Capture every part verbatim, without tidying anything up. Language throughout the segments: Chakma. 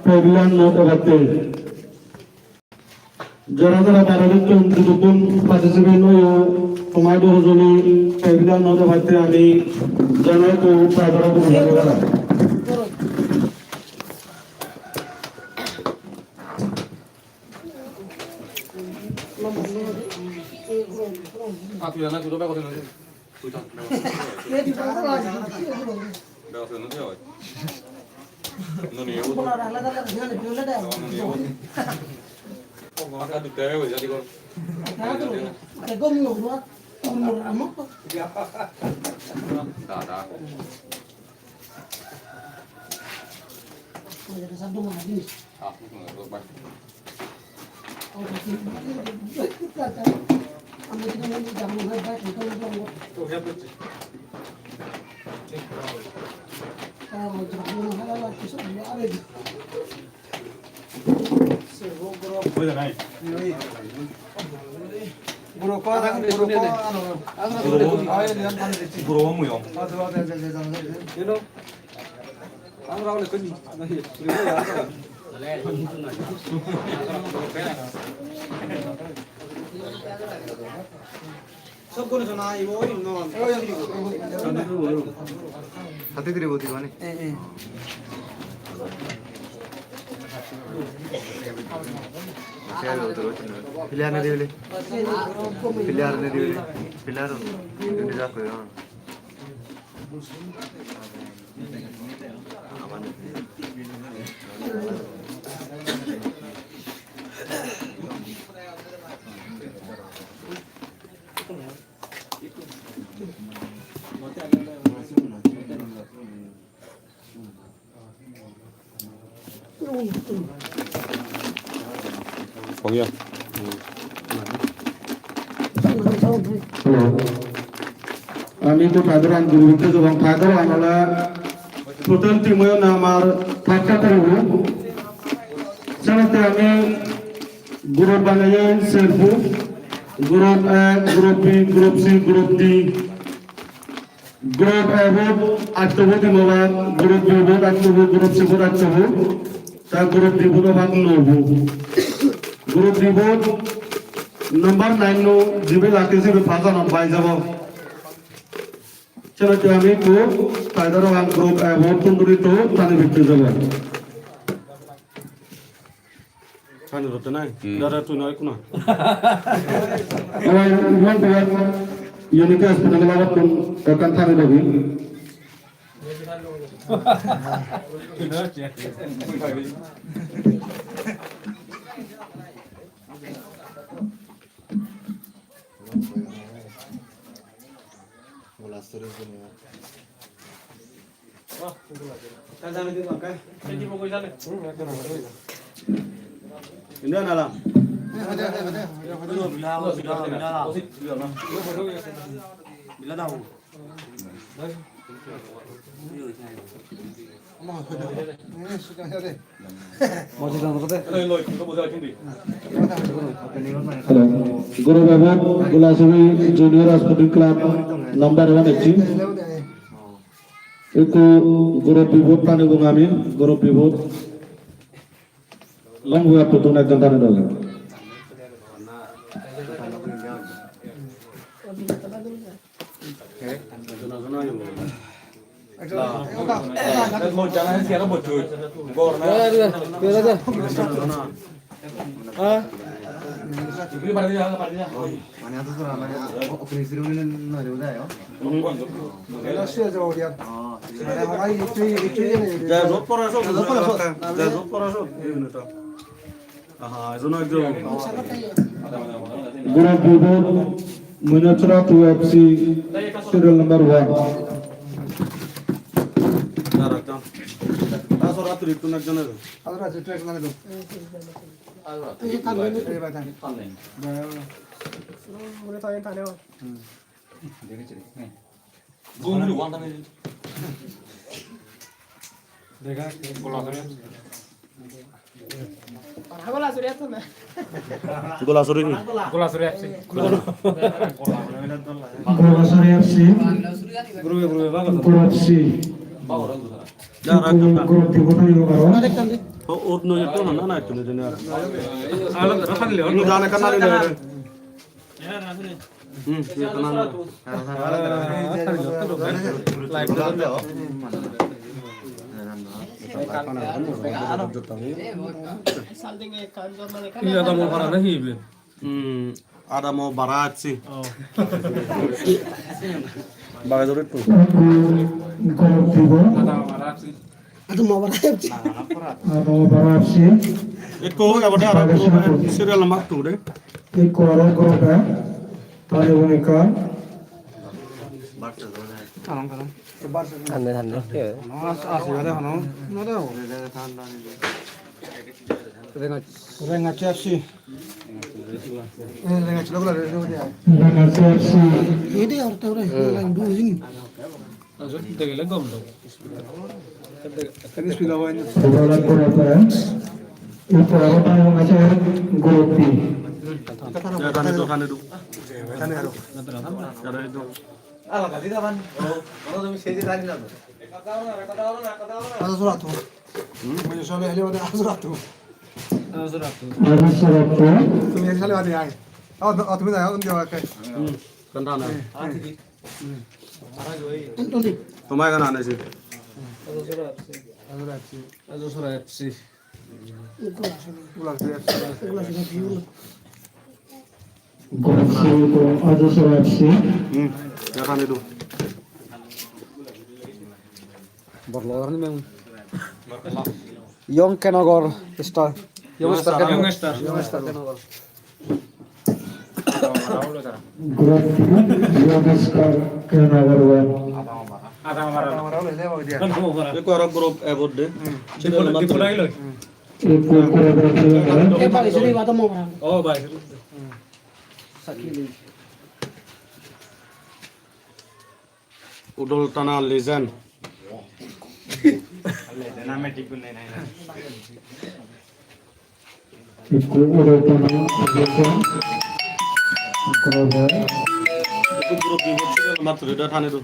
Pavilion-ot ebatte. Jara jara baredittun jidukkun participant oyo, tomaidu hojoli pavilion-ot ebatte ami janai ekku pradhana guri. Hati diri boti mane. Player ne dibele. Player ne dibele. Player ne dibele. Ami to Padharan guru bitte jobong Padharan ole total team oyon amar pachta team. Senotte ami group baneye serbo, group A, group B, group C, group D. Group A bot atto bo team obo, group B bot atto bo, group C bot atto bo, ta group D bot obo nuo bo. Group D bot number nine no jibe lage sibe pass ano pai jabo. Senotte ami to Tiger One group A bot tun duri to tani bitte jabo. Pani rotte nai. Hmm. Dara tui noi kuna. Oi, iman biya, unit hospital la kun ekkan pani rogi. India nala. Hello. Group A bot Gulasubi Junior Sporting Club number one ecche. Ekku group B bot pani bong ami, group B bot long way up to ekjon pani dong. Aha, ejono ekjon. Group B bot Muinachora two F C, serial number one. Ar ekjon. Ta sora turittun ekjon ejo. Ar ekjon, ekjon ejo. Ei, tane, tane, tane. Ei, bai, tane. Tane. Mone tane, tane. Hmm. Dega, gola sore. Gola sore ni? Gola sore F C. Gola sore F C. Group, group, group F C. Group, group, group. O, ot noi to na, na, to ne. Ala, ala, ala. Ini jane kana ni. Hmm, ye kana na. Iya, tamu para na hi be. Hmm, adamo bara acchi. Oh. Baga jore to. Gorop dibo. Adamo bara acchi. Adamo bara acchi. Adamo bara acchi. Ekko hoi abade aro serial number two de. Ekko aro gorop de. Tare bonika. Ande, ande. Rengachi F C. Eh, Rengachi logo lage, logo dia. Rengachi F C. Ede orte ore, line du hin. Degele gom do. Ini speed awai ni. Bola bola bola. Itu apa yang ngajar guru pi. Kane do, kane do. Kane do. Kane do. Ala kali da ban. Oh, oh, tumi seje dari na. Ajo sora tu. Hmm? Mane sole hele bade ajo sora tu. Ajo sora tu. Ajo sora tu. Tumi hele bade ai. Oh, no, tumi da, undi wa kai. Hmm. Kanda na. Anthony. Tomai kana na si. Ajo sora tu. Ajo sora tu. Ajo sora tu. Gurasi ko ajo sora F C. Hmm, ya kan itu. Young Kenogor Star. Young Star. Young Star. Young Star Kenogor. Group Young Star Kenogor one. Ekko aro group A bot de. Dipol-, Dipol ailo. Ekko group A bot de. E bai suri bata mo bra. Oh, bai suri. Udol Tana legend. Legend ame thik nei nei. Ikko uro tono ejekko. Ikko uro. Ikko group B bot serial number three da thani do.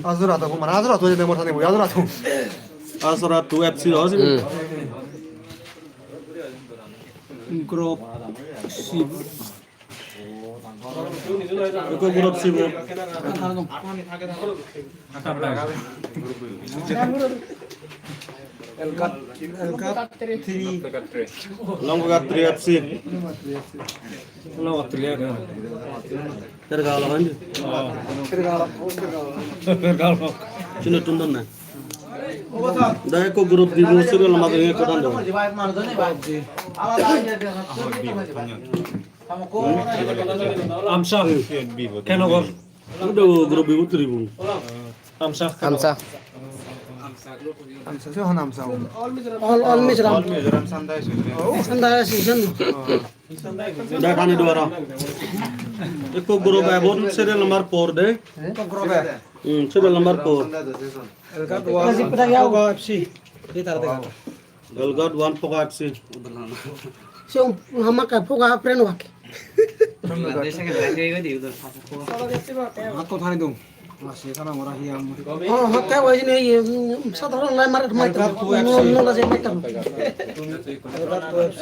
Ajora to, mane ajora to jene mor thani bo, ajora to. Ajora two F C ho si. Hmm. Group C. Ekko group C bo. Elkat, Elkat three. Longkat three F C. Longkat three F C. Tergala bhai. Oh. Tergala, Tergala. Tergala. Sino tundon na. Da ekko group D bo serial number ekko dan do. Amsa. Kenogor. Udah group ibu tribun. Amsa. Amsa. Amsa, se hon Amsa? All, all Mizoram. All Mizoram Sandai Association. Sandai Association. Da kani duara. Ekko group A bot serial number four de. Ekko group A. Hmm, serial number four. Elkat one, Poga F C. Di tar dega. Elkat one Poga F C. Se hamakkai Poga friend wak. Hakko thani dong. Masi kana mora hi am. Oh, hakkai wajine ye, sadharon lai marat mai. Elkat two F C. No, no, la se mai. Elkat two F C.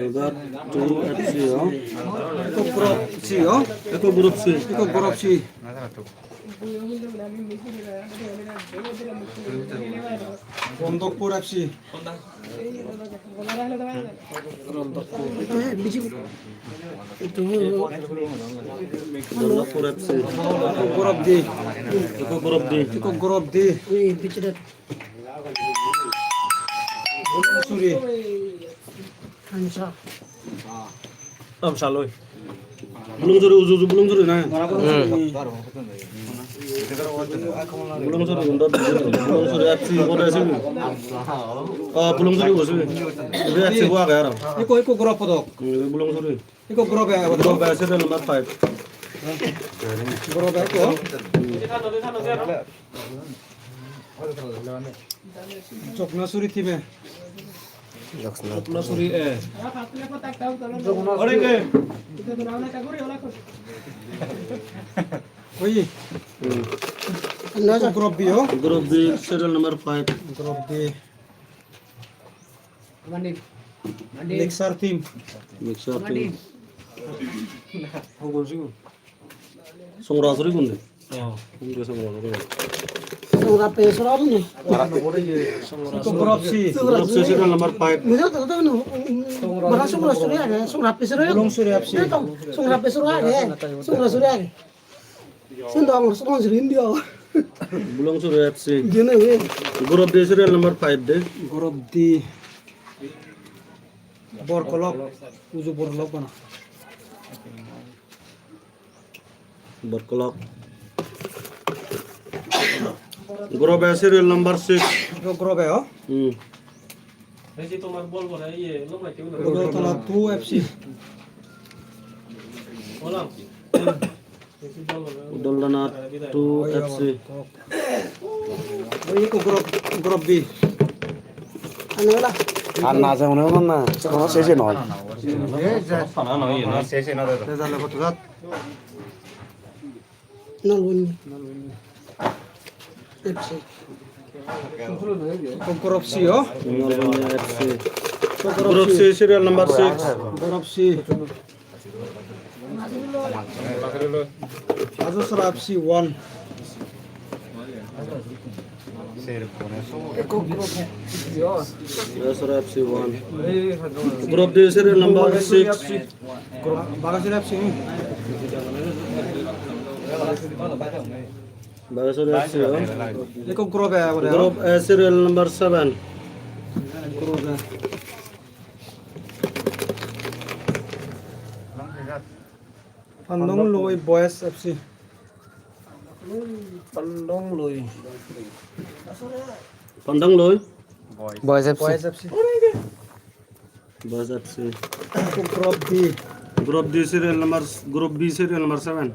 Elkat two F C, oh. Ekko group C, oh. Ekko group C. Ekko group C. Rondokpur F C. Rondokpur. Rondokpur F C. Group D. Ekko group D. Ekko group D. Suri. Amsa loi. Bulungsuri, uju uju Bulungsuri na. Hmm. Bulungsuri, Bulungsuri F C bode sibe. Oh, Bulungsuri bo sibe. Ibe F C bo age aro. Ikko, ikko group podok. Hmm, ibe Bulungsuri. Ikko group age. Group age, serial number five. Group age ikko. Joknasuri team-e. Jokna. Joknasuri. Ore ke? Oi. Hmm. Ekko group B o. Group B, serial number five. Group B. Mixer team. Mixer team. Songrasuri gunde? Oh. Gunde Songrasuri? Songra pe sora ni. Ekko group C. Group C, serial number five. Mujhe to to no. Bada Songrasuri age, Songra pe sora. Bulong Suri F C. Songra pe sora age. Songrasuri age. Sen dong, sen dong, sen dong. Bulong Suri F C. Jene we. Group D serial number five de. Group D. Borkolok, uju Borkolok bana. Borkolok. Group A serial number six. Group A, oh? Hmm. Udoltala two F C. Udoltala two F C. Oi, ekko group, group B. Ani wala. Ar na je mone hon na, se kono sese noi. Sese noi. Nalboni F C. Group C, oh? Nalboni F C. Group C, serial number six. Group C. Ajosora F C one. Ajosora F C one. Group D serial number six. Bagasora F C. Bagasora F C, oh. Ekko group A, group A. Group A serial number seven. Group A. Pandong Loi Boys F C. Pandong Loi. Pandong Loi? Boys F C. Boys F C. Boys F C. Group D. Group D serial number, Group B serial number seven.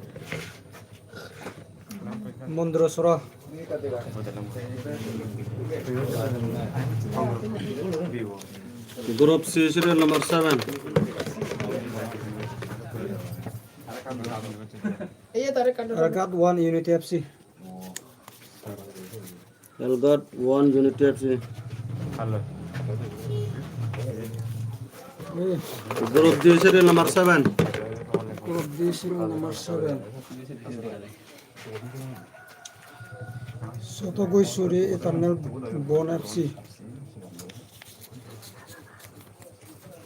Mondirosora. Group C serial number seven. Arakat One Unity F C. Arakat One Unity F C. Hello. Group D serial number seven. Group D serial number seven. Soto Goisuri Eternal Bond F C.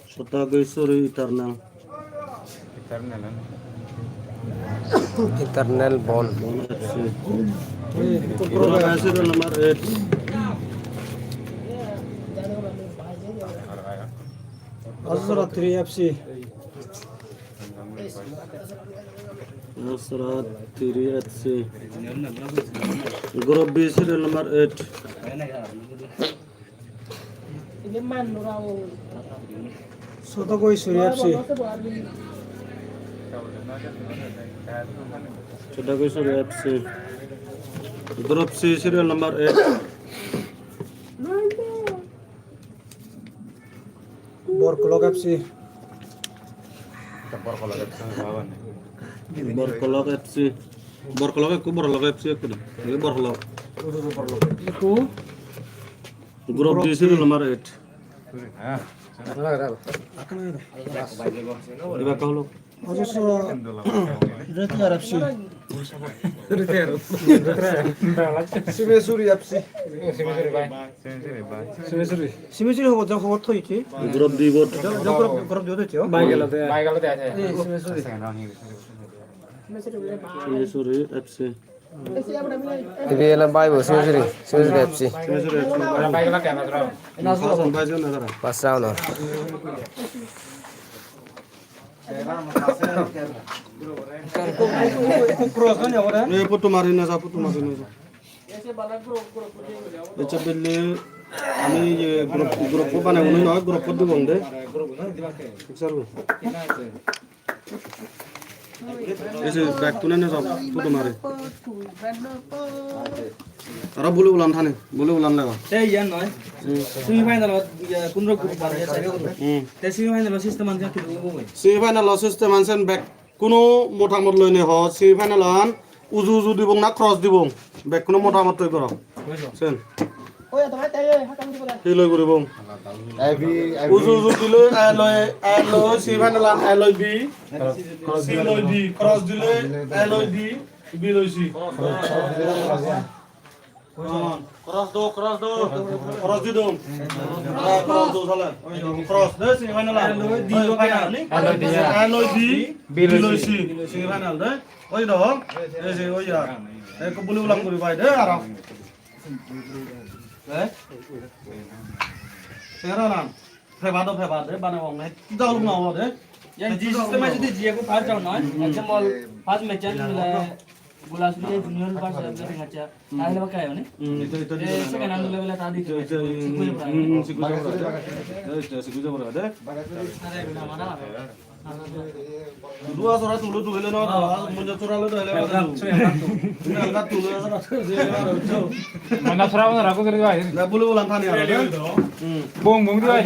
Soto Goisuri Eternal. Eternal, eh? Eternal Bond. Bond F C. Group A serial number eight. Ajosora three F C. Ajosora three F C. Group B serial number eight. Soto Goisuri F C. Soto Goisuri F C. Group C serial number eight. Borkolok F C. Borkolok F C, Borkolok F C. Borkolok ekko, Borkolok F C ekko de. Ei Borkolok. Ekko. Group D serial number eight. Iba ka holo? Ajosora Retired F C. Simesuri F C. Simesuri. Simesuri hobor, hobor thoi ki? Group D bot. Group, group D bot thoi. Bai gelo de. Bai gelo de. Simesuri. Simesuri F C. Ibe elo baibo Simesuri, Simesuri F C. Simesuri F C. First round bai jeyonde tara. First round or. Cross on jabo re. Ei photo mari na ja, photo mari na ja. Ecche belle ami ye group, group banei uni noi, group dibong de. Picture bo. Ei je bekkune nejok photo mari. Aro bulu ulan thani, bulu ulan lega. Te iyan noi. Hmm. Semi final ot, iye, kun group ot pare, sabe group. Hmm. Te semi final ot system an ki hobo goi? Semi final ot system an sen bekkune motamot loine ho, semi final an Uju uju dibong na cross dibong? Bekkuno motamot toi goro. Sen. Hi loi guribong? Abi, abi. Uju uju dile A loi, A loi C final an, A loi B. C loi B, cross dile A loi D, B loi C. Cross do, cross do. Cross di do. Ah, cross do sale. Cross de semi final. Di final ni. A loi D, B loi C. Semi final de. Oi do. Ei se oi ya. Ei ko bulu ulang guri bai de aro. Eh? Sera nan. Peba do peba de, bana wong ne. Dol no de. Yan ji system ase de ji ko pass down noi. Acha mol pass me chan le. Gula suli junior pass down de ngacha. Tahole ba kai oni? Hmm, itu, itu, itu. Eh, second hand level ta di. Itu, itu, itu, hmm, hmm, siku jabo de. Itu, itu, siku jabo de. Are, na mana. Dua sora tulu tu hele no, dua, munja sora lo hele. Ini angkat tulu sora tu hele. Mana sora mana raku kiri bai. Na bulu ulang thani ya. Hmm. Bong bong di bai.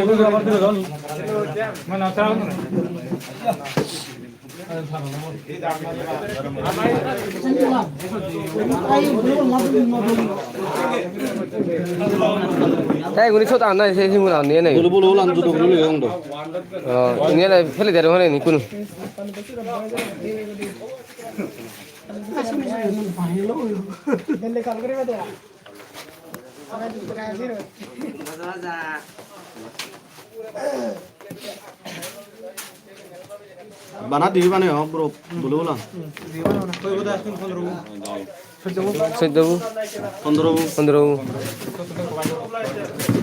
Mana sora mana. Te guni sot anna se simul anni nei. Bulu bulu ulan judo gulu le ong do. Oh, ini le pele der hone ni kunu. Bana dibe bane o bro, bulu bulu. Soddo bu. Pondro bu. Pondro bu.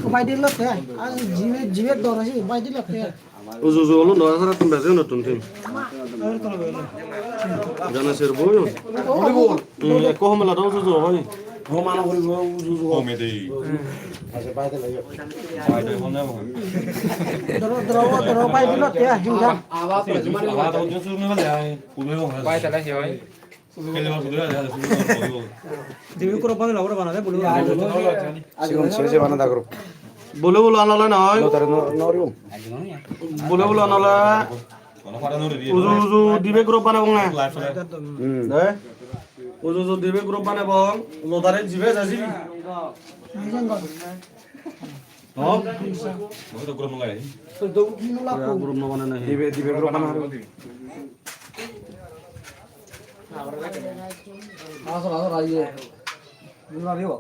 Upai dilo te, ar jibe, jibe dor ase, upai dilo te. Uju uju olo no asara tun bese no tun tin. Jana ser boyo. Hmm, ekko homela do uju uju hoi. Homana gori bo uju uju. Home de. Acha bai de lagi. Bai de hone bo. Doro, doro, doro bai dilo te, hinga. Aba to jumani aba to jumani bai de lagi hoi. Dibe group bana lagore bana de bulu. Sigon sese bana da group. Bulu bulu anole noi. Lotare no no rium. Bulu bulu anole. Uju uju dibe group bana bonga. Hmm. De. Uju uju dibe group bana bong. Lotare jibe jasi. Hom? Guru no banana. Dibe, dibe guru banana. Asal, asal, aye. Guru na dibo.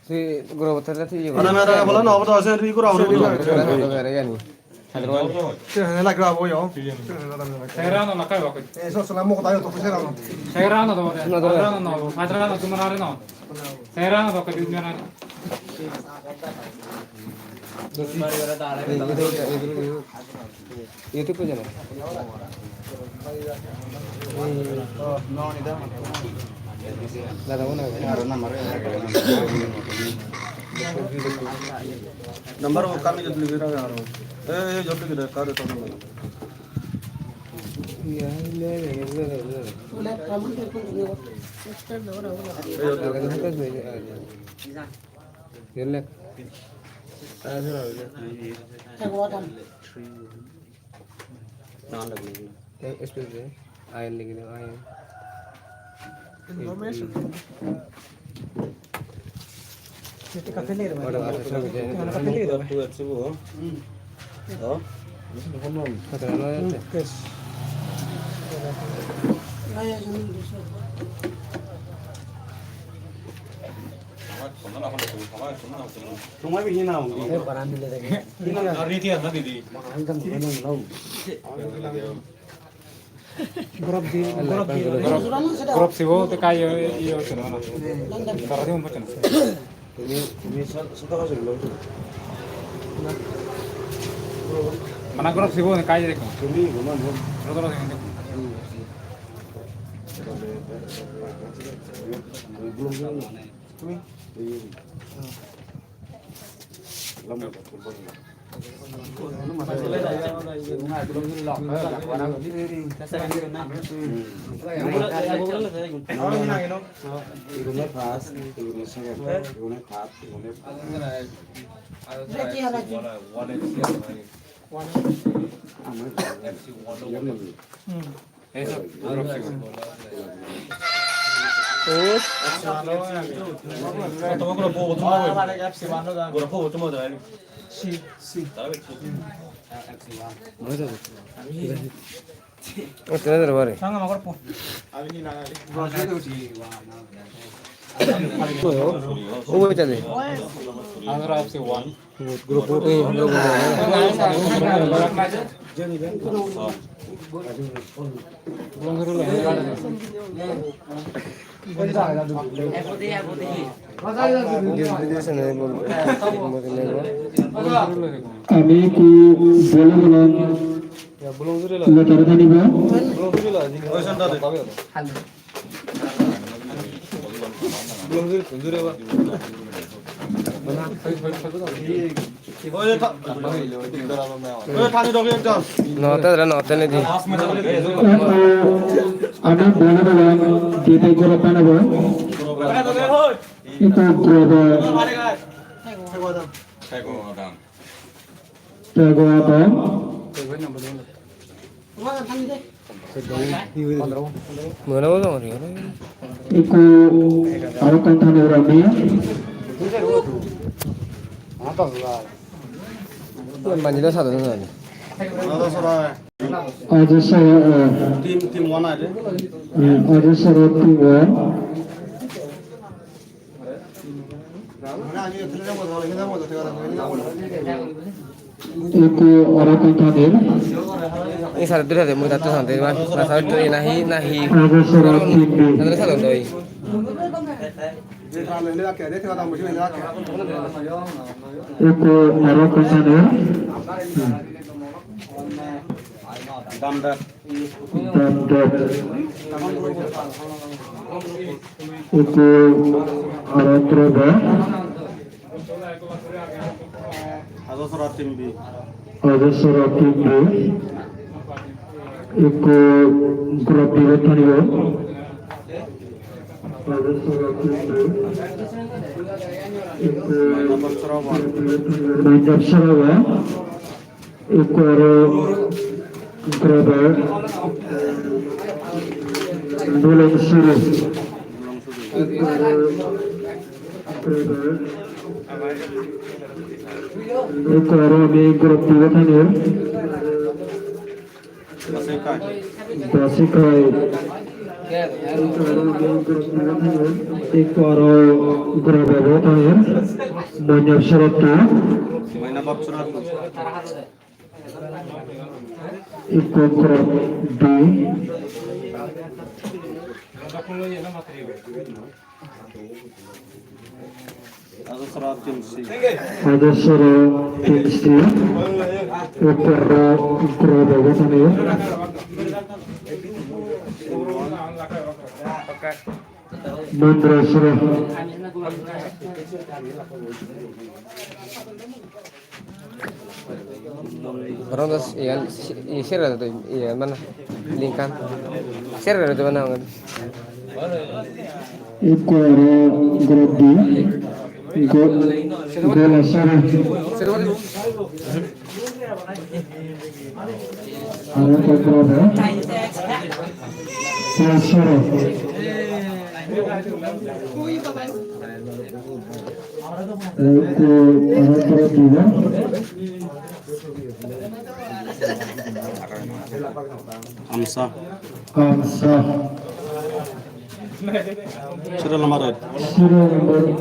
Si guru botale ti. Mana mera bola no bola ase ri guru aure. Sera no lakai bako. Eso sala mo kota yo to sera no. Sera no do. Sera no do. Sera no do. Sera no do. YouTube pe jana. Dada, one. Number wo kami jot ligi raha hai. Eh, eh, jot ligi raha, kar to. Yelek. Te space de. I N ligi de, I N. Information. Ito ka pili rin. Wala ka pili rin. Ito ka pili rin. Two X bo. Hmm. Oh. Kata na ito. Yes. Ay, ay, ay, ay. Tomar biji na hogi. Group di, group di. Group sibo te kai yo, yo chuna na. Tara di umbo chuna. Mana group sibo ne kai dekho. Tara di umbo dekho. Igunor first, igunor third, igunor fourth, igunor fifth. Amar Otte dare bare. O, o, o, tale. Group, group, group. Ami ku bolo bolo letter thanibo. Note dara note nidi. Ami bolo bolo dite group thanibo. Ito group. Tego abo. Mone bolo mone. Ikko aro ekkan thani urami. Manjida sadon nani. Ajo soro, eh, team, team one age. Hmm, ajo soro team one. Ikko aro ekkan thaner. Ei side-ot duri age, mui datto sande, ma, ma side-ot duri nahi, nahi. Ajo soro team B. Tadore side-ot doi. Ikko aro ekkan thaner. Damdar. Damdar. Ikko aro driver. Ajasora team B. Ajasora team B. Ikko group B-ot thanibo. Ajasora team B. Ikko group B-ot thanibo. Manjab Sarawa. Ikko aro driver Bulong Suri. Ikko aro driver. Ikko aro ami group B-ot thanibo. Basikai. Ikko aro ami group B-ot thanibo. Ikko aro group A-bot thanibo. Manjab Sarawa. Manjab Sarawa. Ikko group B. Ajasora team C. Ajasora team C. Ikko aro group A-bot thanibo. Mandrasora. Aro das iyan, i share gori do, iyan mane link-an. Share gori do mane. Ikko aro group B. Go-, gola sara. Aro ekko group, eh? Sara. Ekko aro group dibo. Amsa. Amsa. Serial number eight. Serial number eight.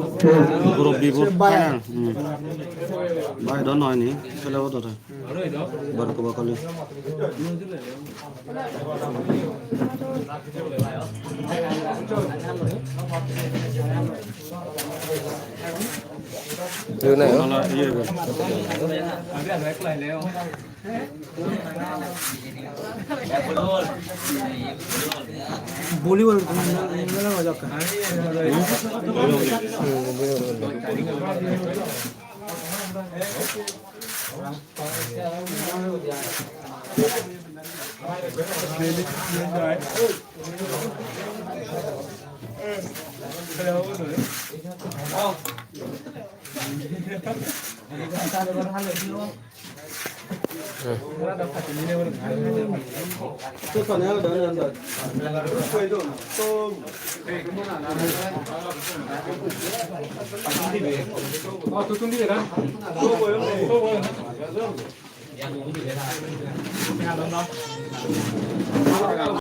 Group B-bot final. Hmm. Bai don hoyni. Sele odo re. Barko bakali. Yun na yun. Ala, iye, iye. Volleyball mela maja akka.